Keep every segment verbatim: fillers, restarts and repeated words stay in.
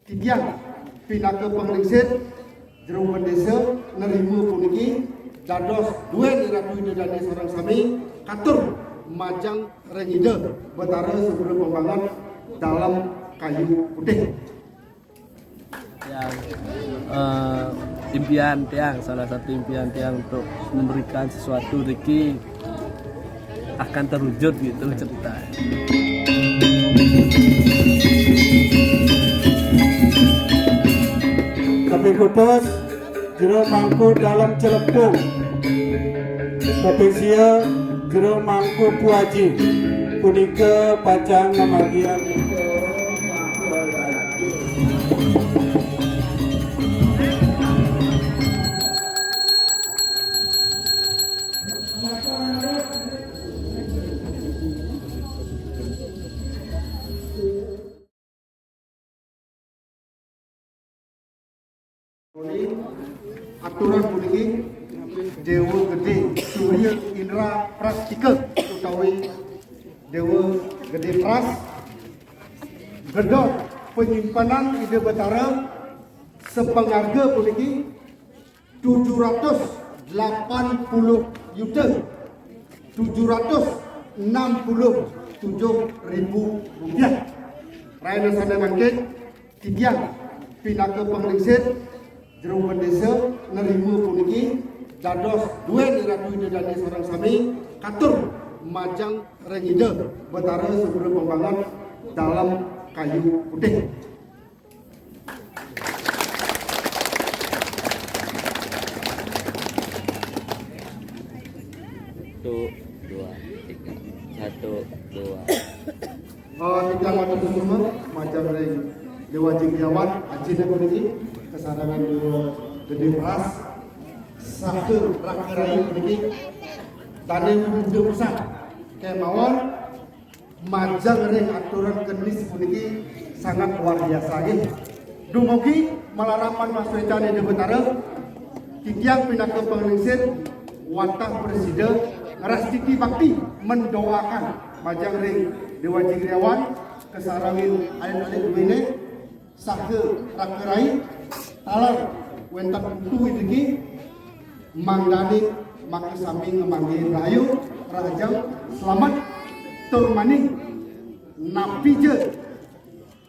Titiang pinaka panglingsir jero bendesa nerima puniki dados duen Ratu Ida Dane sareng sami katur majeng ring Ida Betara Subra Pembanget Dalem Kayu Putih. Yang eh, impian tiang, salah satu impian tiang untuk memberikan sesuatu rezeki akan terwujud gitu cerita. Tapi putus jero mangku dalam celepung. Tapi sia jero mangku puaji. Punika pacang ngamagian Aturan puniki Dewa Gede Surya Indra Prastika utawi Dewa Gede Pras gedot penyimpanan Ida Betara sepengarga puniki tujuh ratus delapan puluh juta tujuh ratus enam puluh tujuh ribu rupiah. Raina sane mangkin titiang pinaka panglingsir jero bendesa nerima puniki dados duen Ratu Ida Dane sareng sami katur majeng ring Ida Betara Subra Pembanget Dalem Kayu Putih. Satu, dua, tiga. Satu, dua. Oh, titiang matur suksma majeng ring Dewa Jinggiawan, ajine puniki, kasarengan Dewa Gede Pras, saha raka rai puniki, dane muda pusat. Kemawon majeng ring aturan kenis puniki sangat luar biasa nggih. Dumugi malarapan pasuecan Ida Betara, titiang pinaka panglingsir wantah prasida ngrastiti bakti mendoakan majeng ring Dewa Jinggiawan kasarengin alit-alit duene saha raka rai taler wenten putu iriki mangdanin makasami ngamanggihin rahayu rahajeng selamet tur maning napi ja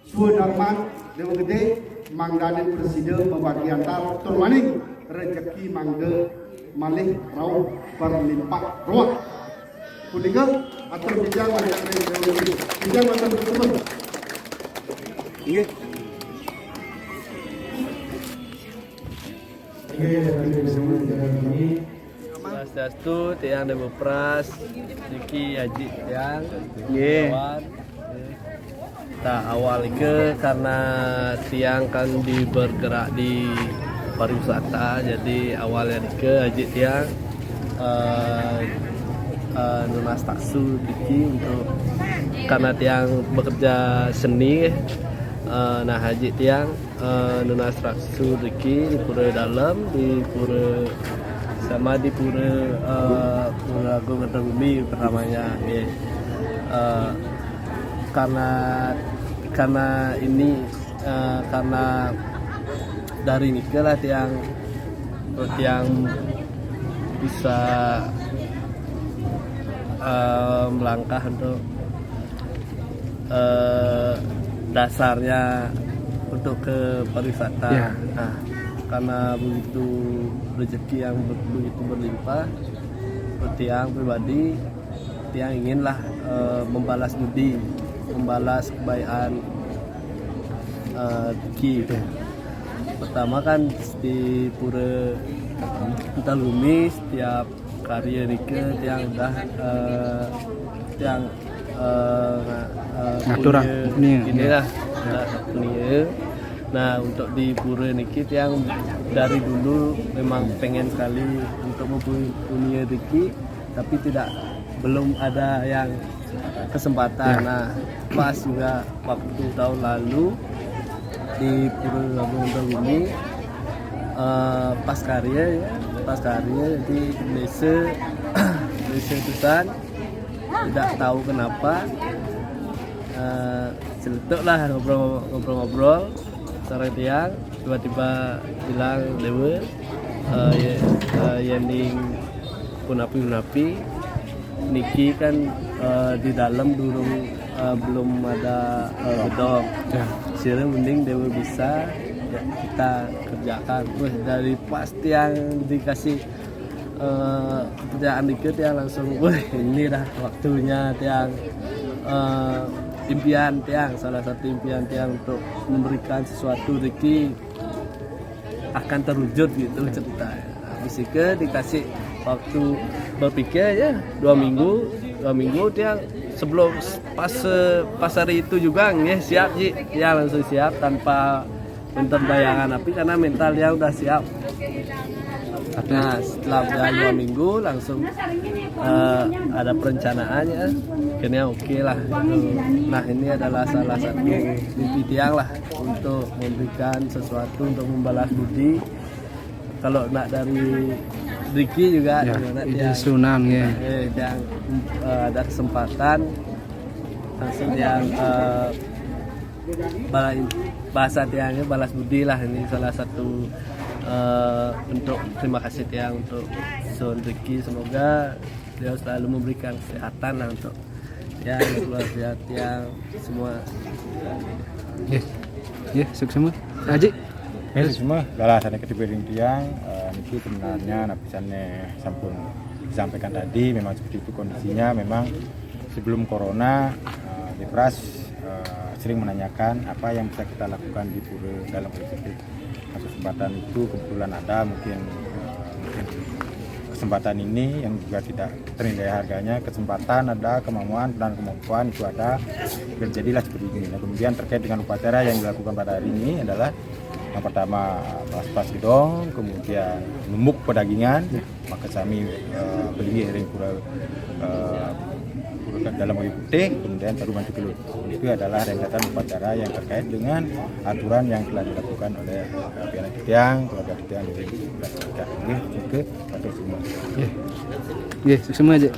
swadarman Dewa Gede mangdanin prasida mamargi antar tur maning rejeki mangda malih rauh berlimpah ruah. Punika atur titiang majeng ring Dewa Gede. Titiang matur suksma. Inggih. Swastiastu, tiang Dewa Pras, niki aji tiang. Nggih. Kawan. Nah, awal ke karena tiang kan di bergerak di pariwisata, jadi awalnya ke aji tiang eh, eh, nunas taksu niki untuk karena tiang bekerja seni, eh, nah aji tiang eh, nunas taksu niki di pura dalam, di pura sama di pura eh, Pura Agung Kerta Bumi pertamanya, nggih. Eh, karena karena ini eh, karena dari nika lah tiang tiang bisa eh, melangkah untuk eh, dasarnya untuk ke pariwisata. Ya. Nah, karena begitu rezeki yang be- begitu berlimpah, tiang pribadi, tiang inginlah eh, membalas budi, membalas kebaikan eh, Ki. Pertama kan di Pura Ental Bumi, setiap karya nika tiang dah eh, tiang eh, nga- eh, Ngaturang, punya punya, inilah, dah punya. Nah, untuk di pura niki tiang dari dulu memang pengen sekali untuk mempunyai rezeki, tapi tidak belum ada yang kesempatan. Ya. Nah, pas juga waktu tahun lalu di Pura Agung Kerta Bumi eh, pas karya ya, pas karya di desa desa Tusan, tidak tahu kenapa eh, celetuk lah ngobrol-ngobrol-ngobrol. Sareng tiang tiba-tiba bilang, "Dewa, eh, ye- eh, yen ning punapi-punapi niki kan, eh, di dalam durung, eh, belum ada, eh, gedong. Sira mending Dewa bisa, ya, kita kerjakan." Wah, dari pas tiang dikasih, eh, kepercayaan dikit, tiang langsung, "Wah, ini dah waktunya tiang, eh, impian tiang, salah satu impian tiang untuk memberikan sesuatu rezeki akan terwujud," gitu ceritanya. Habis itu dikasih waktu berpikir, ya, dua minggu, dua minggu tiang sebelum pas, pas hari itu juga nggih siap, Ji. Ya, langsung siap tanpa nonton bayangan api karena mental dia udah siap. Nah, setelah berjalan dua minggu langsung, eh, ada perencanaannya, akhirnya oke lah. Nah, ini adalah salah satu mimpi tiang lah untuk memberikan sesuatu untuk membalas budi. Kalau nak dari Ricky juga, ya, gimana, ini tiang? Sunan ya. Eh, tiang, eh, ada kesempatan langsung tiang, eh, bala- bahasa tiangnya balas budi lah, ini salah satu, eh, bentuk terima kasih tiang untuk Sun Ricky, semoga dia selalu memberikan kesehatan lah untuk tiang, keluarga tiang semua. Nggih. Nggih, suksma. Haji. Nggih, suksma. Lha, sané kedhé ring tiang, eh, niki sebenarnya napisane sampun disampaikan tadi, memang seperti itu kondisinya, memang sebelum corona, eh, Depras, eh, sering menanyakan apa yang bisa kita lakukan di Pura Dalam Kali Putih. Nah, kesempatan itu kebetulan ada, mungkin, eh, mungkin kesempatan ini yang juga tidak ternilai harganya, kesempatan ada, kemauan dan kemampuan itu ada, dan jadilah seperti ini. Nah, kemudian terkait dengan upacara yang dilakukan pada hari ini adalah yang pertama pas-pas gedong, kemudian numbuk pedagingan, maka sami, eh, beli ring Pura, eh, Pura Dalam Kali Putih, kemudian baru bantu kelut. Itu adalah rentetan upacara yang terkait dengan aturan yang telah dilakukan oleh, eh, pihak tiang, keluarga tiang dari Pura. Nggih, nggih, matur suwun. Nggih. Nggih, suksma, Ji.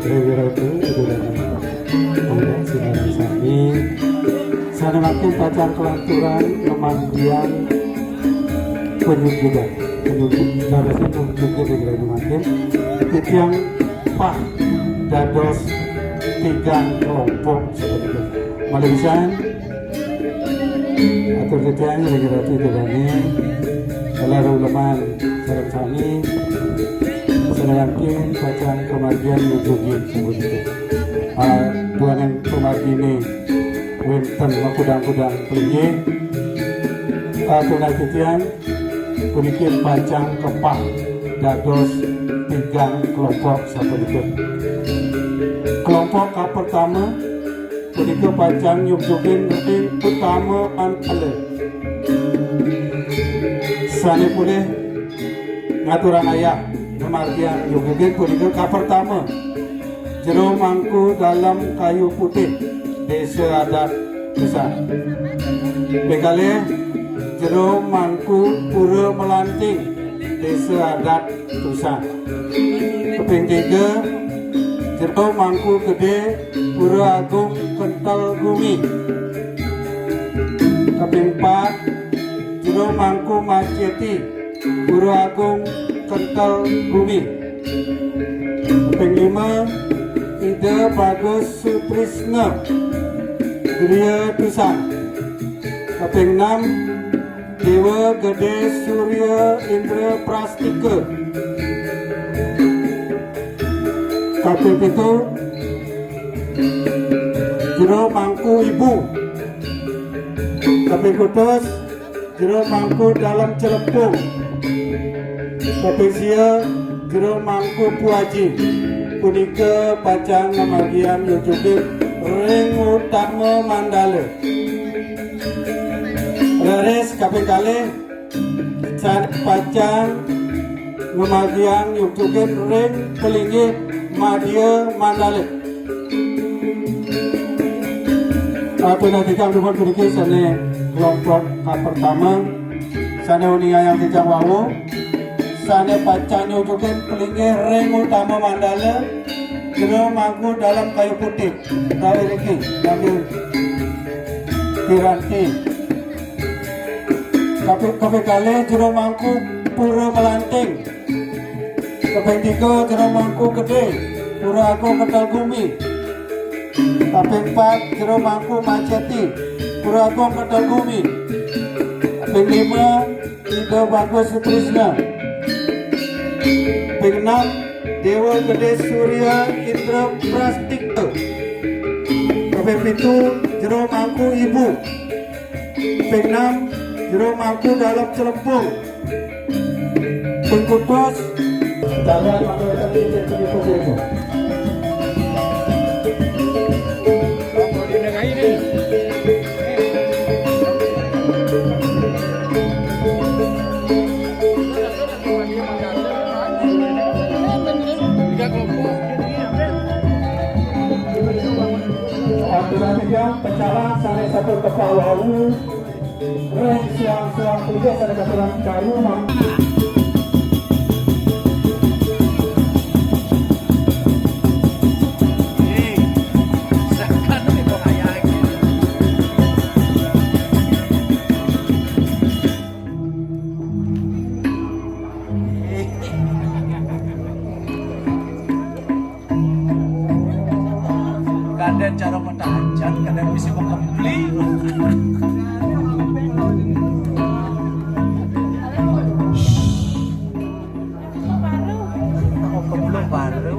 Ring Ratu, Ida dané, mangda sinareng sami. Sané mangkin pacang kalanturang ngamargiang panyujudan. Panyujud, dadosang panyujud ring ratu mangkin. Titiang pah dados tigang kelompok sapunika. Malih pisan, atur titiang ring Ratu Ida dané, taler uleman sareng sami, sané mangkin pacang kamargiang nyujugin sapunika. Ah, duaning pamarginé wénten makudang-kudang pelinggih. Ah, tunah titiang puniki pacang kepah dados tigang kelompok sapunika. Kelompok kapertama punika pacang nyujugin ring utama mandala. Sané polih ngaturang ayah ngamargiang nyujugin punika kapertama, Jero Mangku Dalem Kayu Putih, Désa Adat Tusan. Ping kalih, Jero Mangku Pura Melanting, Désa Adat Tusan. Kaping tiga, Jero Mangku Gedé Pura Agung Kentel Gumi. Kaping pat, Jero Mangku Maceti Pura Agung Kentel Gumi. Kaping lima, Ida Bagus Sutrisna, Griya Tusan. Kaping enam, Déwa Gedé Surya Indra Prastika. Kaping pitu, Jero Mangku Ibu. Kaping kutus, Jero Mangku Dalem Celempung. Kaping sia, Jero Mangku Puaji. Punika pacang ngamargiang nyujugin ring utama mandala. Raris kaping kalih, sané pacang ngamargiang nyujugin ring pelinggih madya mandala. Atur titiang dumun puniki sané kelompok kapertama, sané uningayang titiang wau, sané pacang nyujugin pelinggih ring utama mandala, Jero Mangku Dalem Kayu Putih, utawi niki, nggih, piranti. Kaping, kaping kalih Jero Mangku Pura Melanting. Kaping tiga Jero Mangku Gedé Pura Agung Kentel Gumi. Kaping pat Jero Mangku Maceti Pura Agung Kentel Gumi. Kaping lima Ida Bagus Sutrisna. Kaping enam Déwa Gedé Surya Indra Prastika. Kaping pitu Jero Mangku Ibu. Ping enam, Jero Mangku Dalem Celempung. Ping kutus, Dalam Mangku Dalem Celempung. Aturan tiga pecalang sané sampun kepah wau. Ring suang-suang puja sané katuran kayu mang- Kadén cara matajan, kadén bisa makempli. Oh, kebelum baru.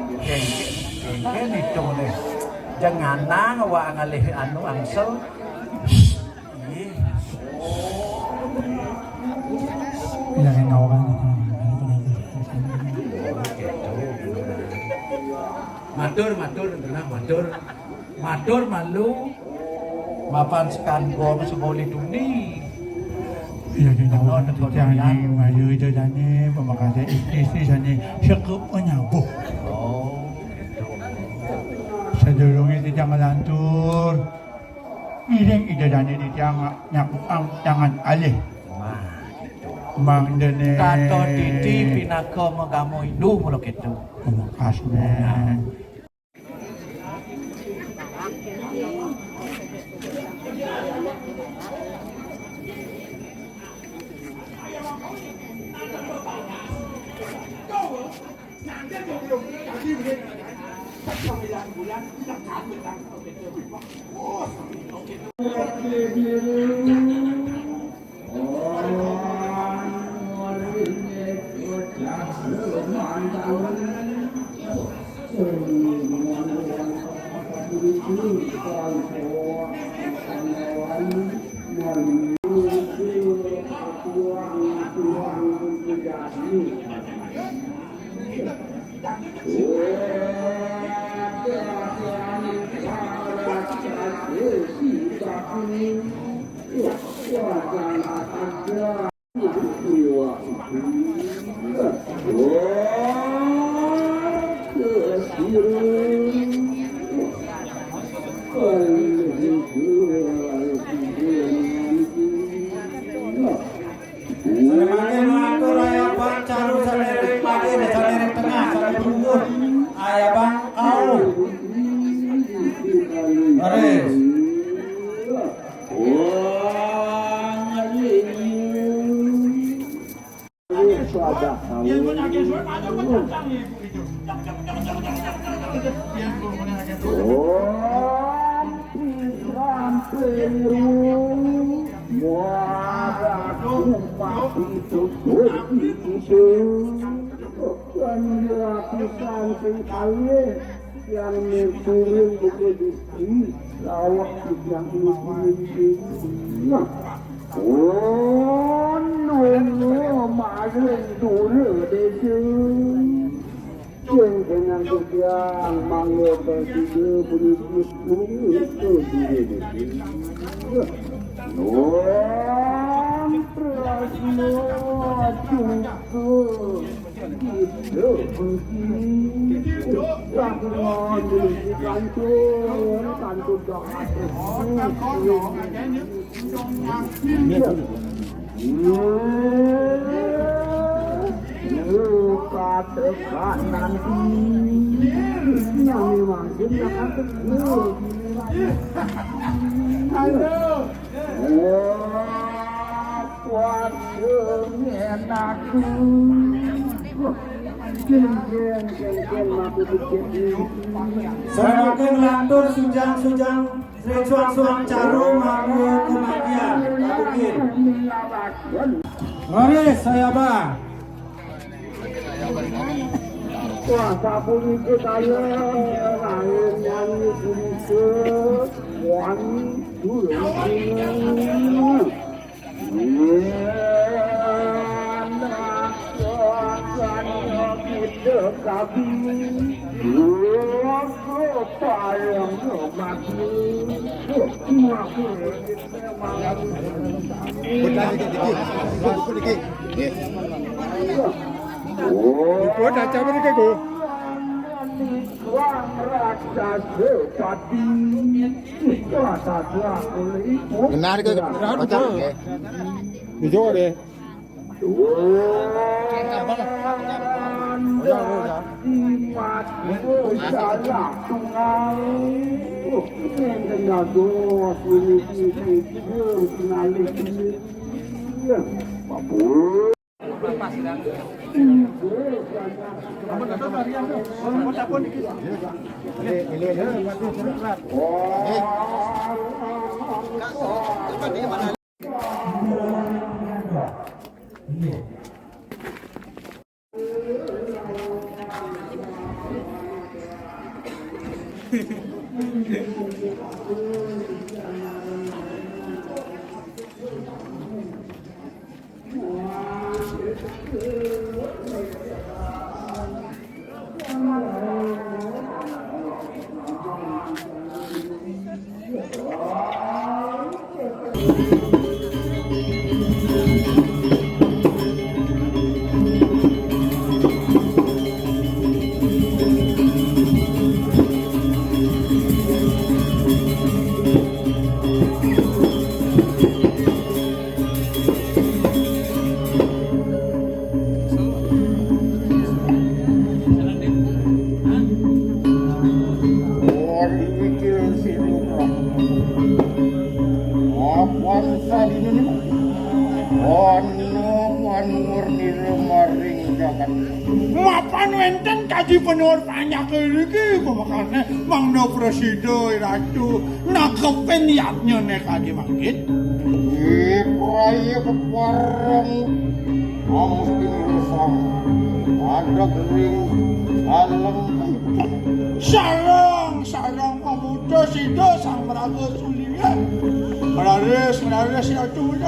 Kengken, kengken itu nih. Jangan nang wa ngalih anu angsel. Ih. Yang enak orang. Matur, matur, tenang, matur. Matur malu. Mapan sekan gong semoli duni. Iya, iya, iya. Malu, titiang mayu itu jani, pemakasih istri-istri jani, sekep menyabuh. Oh, gitu. Sadurungé titiang nglantur. Ngiring Ida dané titiang nyakuang tangan alih. Wah, Mang dene. Tato titi pinaga magamo Hindu mula keto. Kasne. Sané mangkin matur, Ayabang Caru, sané ring pager, sané ring tengah, sané ring dhuwur. Ayabang kauh. Leres. Om Ram Peru Muara Kumpah Itu Budi Itu. Kanjeng lapisan sing kalih yang mikirin buka distri lawak tijang ibu. Nah, oh, nunggu maring dura desa. Sing dengan tijang mangga kasida puniki nunggu dura desa. Nuwun prasna cukup. Halo. Wah, waduh, enak. Jeng, jeng, jeng, jeng, mati dikit. Sané mangkin nglantur sujang-sujang, ring suang-suang caru, mangga kumanggihan, kabukin. Leres, Ayabang. Wah, sapunika kaya lain nyanyi punika wani durung. Yen kita kabi, pareng mati. Liput aja mriki, Gu. Benar ke? Kocak, nggih. Ijo, nggih. Ana panuwun nira maring jagat. Mapan wénten kadi panuwun panjak ngriki, makané mangda prasida, Ratu, nagepin yadnyané kadi mangkin. Ipraya keparang amus pinirsang adeg ring alam. Sareng, sareng pemuda sida Sang Maraga Sulia. Melaris, melaris ya Tuhan.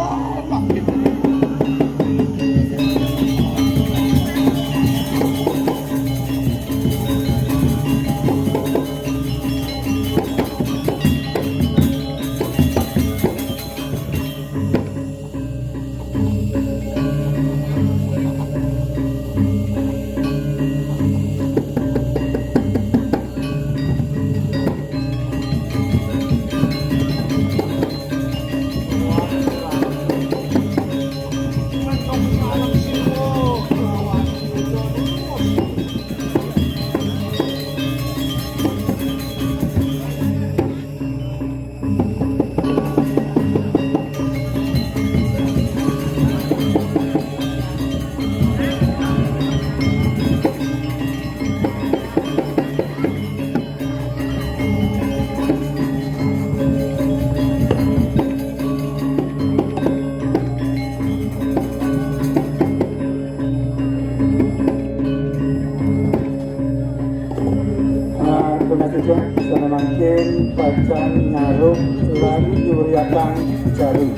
Ah, tunas titiang, sané mangkin pacang nyarup lan nyuriatang jarum.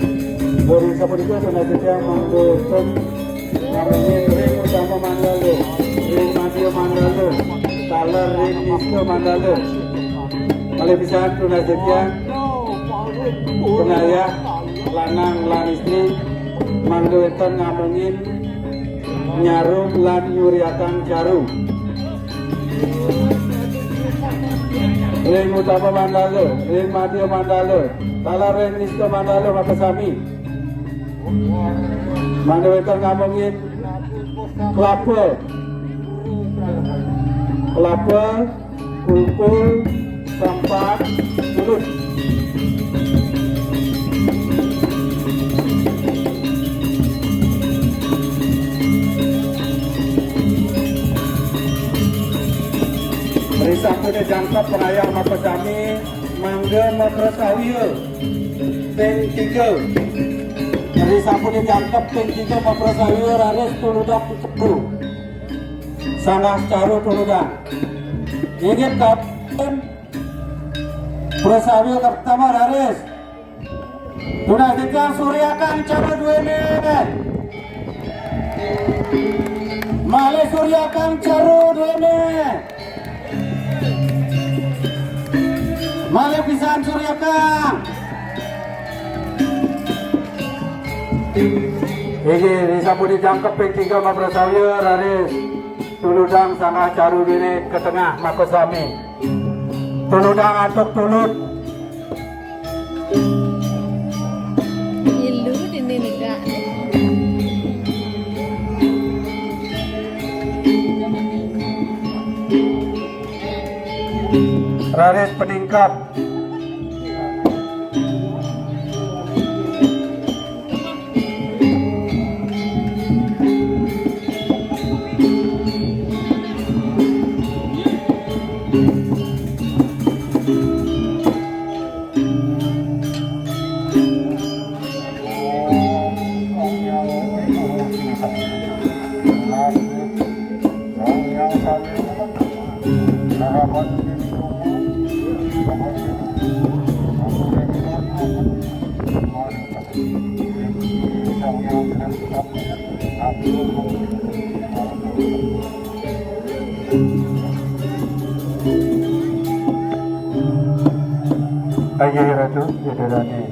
Boring sapunika tunas titiang mangda wénten ngamongin ring utama mandala, ring madya mandala, taler ring nista mandala. Malih pisan tunas titiang, pangayah lanang lan istri mangda wénten ngamongin nyarum lan nyuriatang jarum. Ring utama mandala, ring madya mandala, taler ring nista mandala makasami. Mangda wénten ngamongin kelapa. Kelapa, kulkul, sampat, tulud. Risampune jangkep pangayah makasami, mangda maprasawya ping tiga. Risampune jangkep ping tiga maprasawya raris tuludang. Sanggah caru tuludang. Inggih kapten. Prasawya pertama raris. Tunas titiang suriakang caru duene. Malih suriakang caru duene. Malih pisan suriakang. Inggih, disampun dijangkep ping tiga maprasawya, raris tuludang sanggah caru dini ka tengah makasami. Tuludang antuk tulud. Ilu dini negak. Raris peningkap. Ayo Ratu, yadalane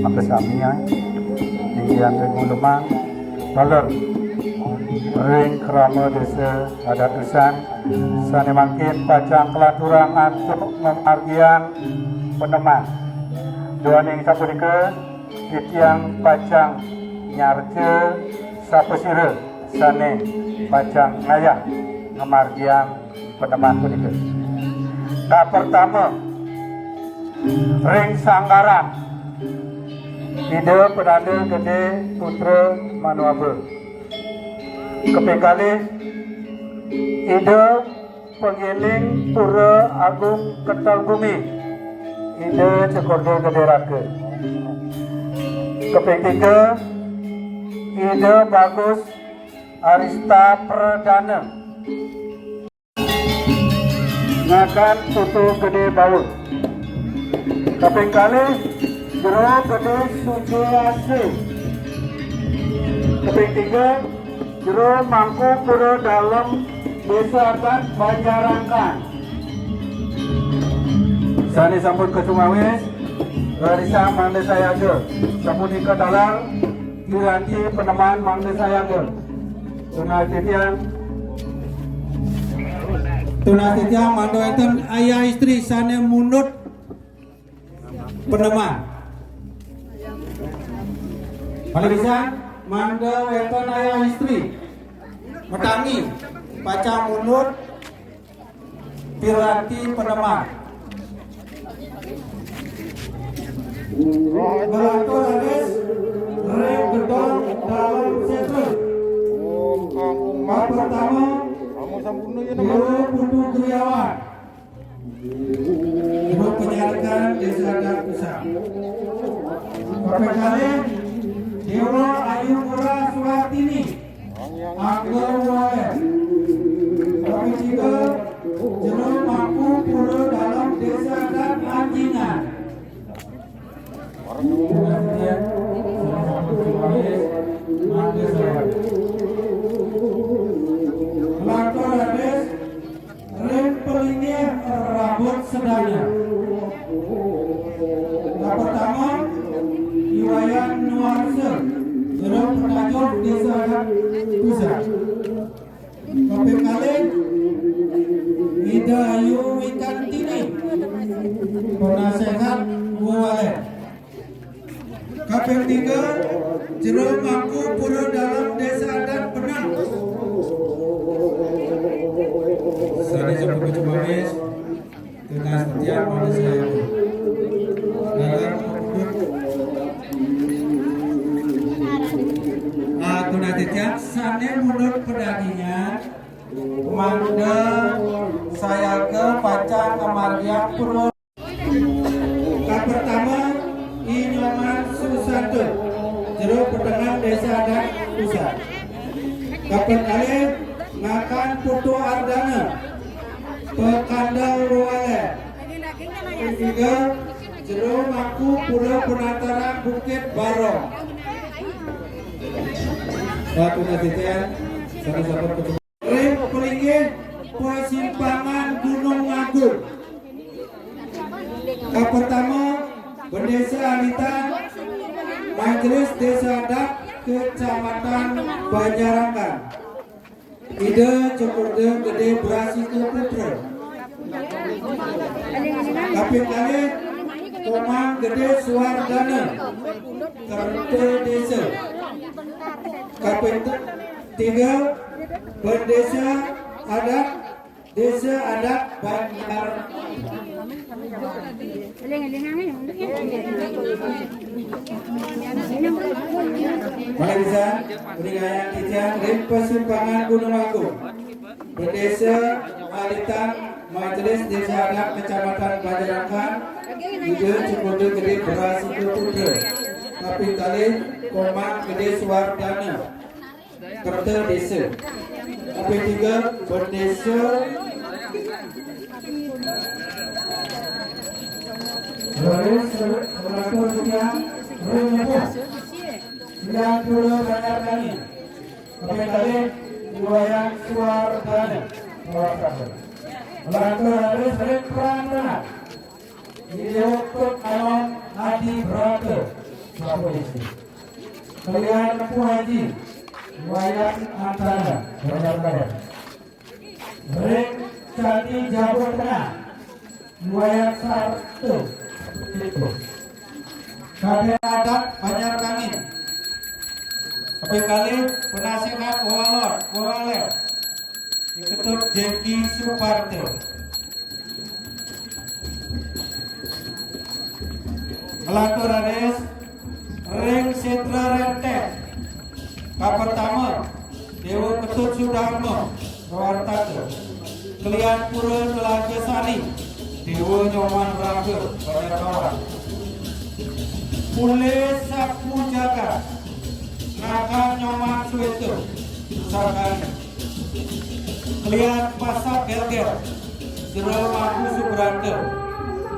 makasami ya. Inggian ring ulemang, taler ring krama desa adat dusan, sane mangkin pacang kalaturang antuk ngamargiang peneman. Duaning sapunika, titiang pacang nyarca sapasira sane pacang ngayah ngamargiang peneman punika. Kapertama, ring sanggaran. Ida Penanda Gede Putra Manuaba. Kaping kalih, Ida Penggiling Pura Agung Ketel Bumi, Ida Cekurda Gede Raka. Kaping tiga, Ida Bagus Arista Perdana, ngakan Putu Gede Baur. Kaping kalih, Jero Gede Sujiwase. Kaping tiga, Jero Mangku Pura Dalem, Desa Adat Banjarangkan. Sane sampun kacumawis, rarisang mangda sayaga. Sapunika taler, piranti peneman mangda sayaga. Tunas titiang, tunas titiang mangda wenten ayah istri sane mundut peneman. Malih pisan, mangda wenten ayah istri matangi pacang mundut piranti peneman. Nglantur raris ring gedong Dalem Setra. Kapertama, Dewa Putu Griawan. Ibu Penyarekan Desa Adat Pusat. Kaping kalih, Dewa Ayu Murah Suartini. Angga Wayan. Kaping tiga, Jero Mangku Pura Dalem Desa Adat Anjingan. Lantur raris ring pelinggih Rabut Sedana. Kapertama, I Wayan Nuarsa, Jero Petajoh Desa Adat Pusat. Kaping kalih, Ida Ayu Wikantini, Penasehat Wawalen. Kaping tiga, Jero Mangku Pura Dalem Desa Adat Penang. Sane sampun kacumawis, tunas titiang mangda sayaga. Dalam Ah, tunas titiang sane mundut pedagingan, mangda sayaga pacang ngamargiang purwa. Kapertama, I Nyoman Susanto, Jero Petengan Desa Adat Pusat. Kaping kalih, ngakan Putu Ardana, Pekandal Wawalen. Kaping tiga, Jero Mangku Pura Penataran Bukit Barong. Ratu Naditian, salah satu ketua. Ring pelinggih Persimpangan Gunung Agung. Kapertama, Bendesa Alitan, Majelis Desa Adat Kecamatan Banjarangkan. Ida Cokorde Gede Brasika Putra. Kaping kalih, Komang Gede Suardana, Kerta Desa. Kaping te-, tiga, Bendesa Adat Desa Adat Banjar. Malih pisan, ring ayah titiang ring Persimpangan Gunung Agung. Bendesa Alitan, Majelis Desa Adat Kecamatan Banjarangkan, Ida Cokorde Gede Brasika Putra. Kaping kalih, Komang Gede Suardana. Kerta Desa. Kaping tiga, Bendesa. Raris, ratus sekian, ring nyepuh. Sekian pula banyak kami. Kaping kalih, Wayan Suardana. Lantur raris, ring perantara. Ida Tut Alon Adi Brata, Sapu Isi. Kalian Empu Haji, Wayan Antara, Banjar Barat. Ring Candi Jabur Tengah, Wayan Sarto, Sapu Isi. Kadek Adat Banjar Kangin. Kaping kalih, Penasihat Wawalon, Wawalen. Ketut Jeki Suparto. Nglantur raris, Ring Setra Renteng. Kapertama, Dewa Ketut Sudarma, Rawartaka. Kelian Pura Telaga Sari, Dewa Nyoman Raga, Banjarkawan. Pule Sapu Jagat, Naga Nyoman Suweta, Pusakari. Kelian Pasak Gelgel, Jero Mangku Subrata,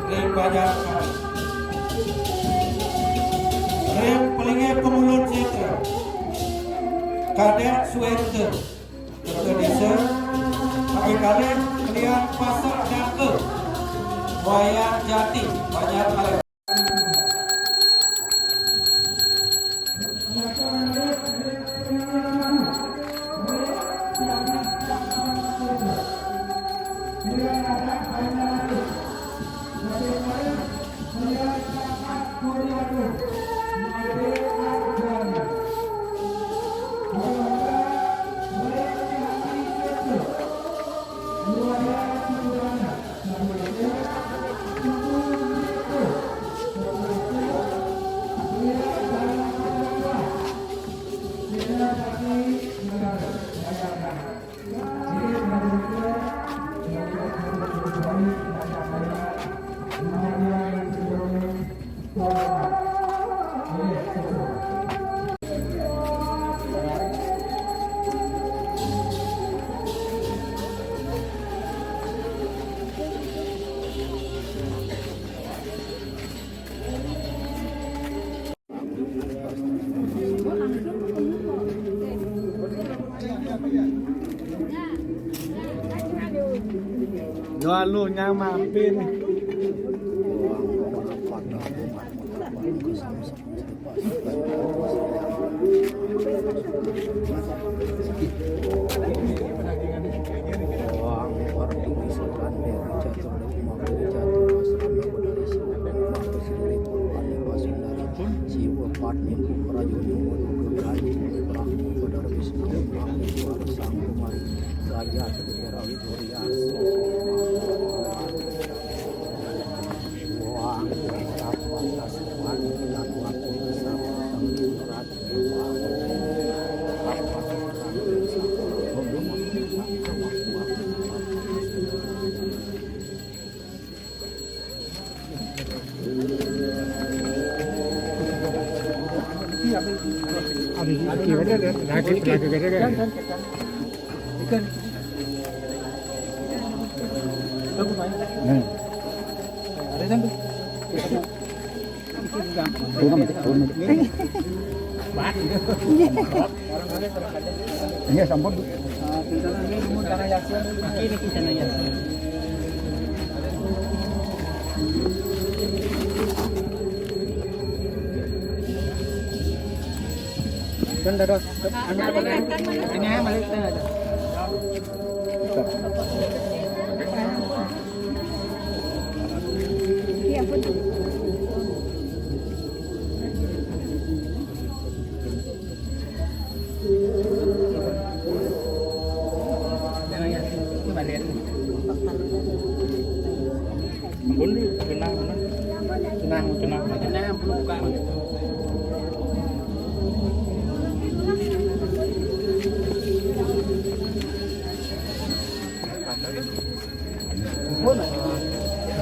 ring Banjar Kali. Ring Pelinggih Pemulun Setra, Kadek Suweta, Kerta Desa, kaping kalih, kelian Pasak Daka, Wayan Jati, Banjar Kali. Yo, lu nyang mampir nih. Iya, sampun. Kan dados, anu, anu, anu, anu, Ampun, cenah, cenah, cenah, cenah, ampun, buka. Ampun.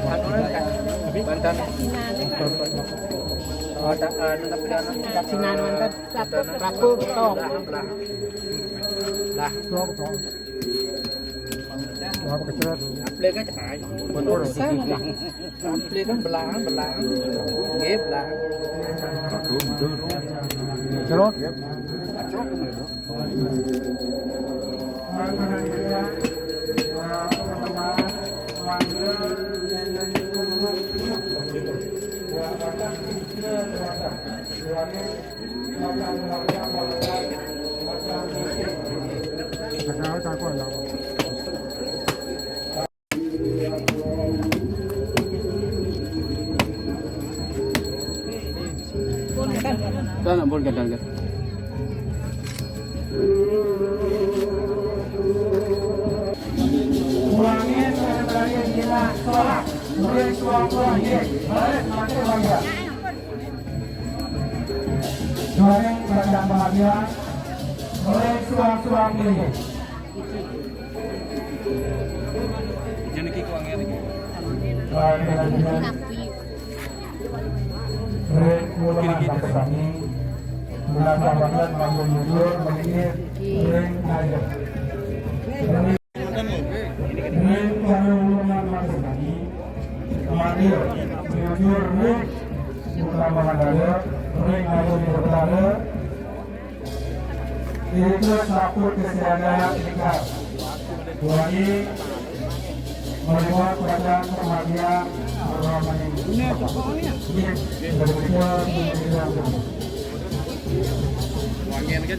Anu, kan, banten. Oh, tak, anu, tapi anu, tak sinan, banten. Rabu, betul. Lah, lah. Lah. Apa kecil? Ampun, kan, cenah. Betul. Sample kan belahan, belahan. Nggih, belahan. Terus? Kan ampun kadang kan. Ya, oleh suang-suang ini. Jangan kiko angin lagi. Baik, Ring uleman maksud kami, menambahkan mampu jujur, mengingat ring aja. Ring pada uleman maksud kami, manggil, jujur, ring utama mandala, ring aja di pertara, Iritus laput kesiaga tingkah. Wani melibat pada kematian orang meninggal. Berbicara meninggal. Wangian kan?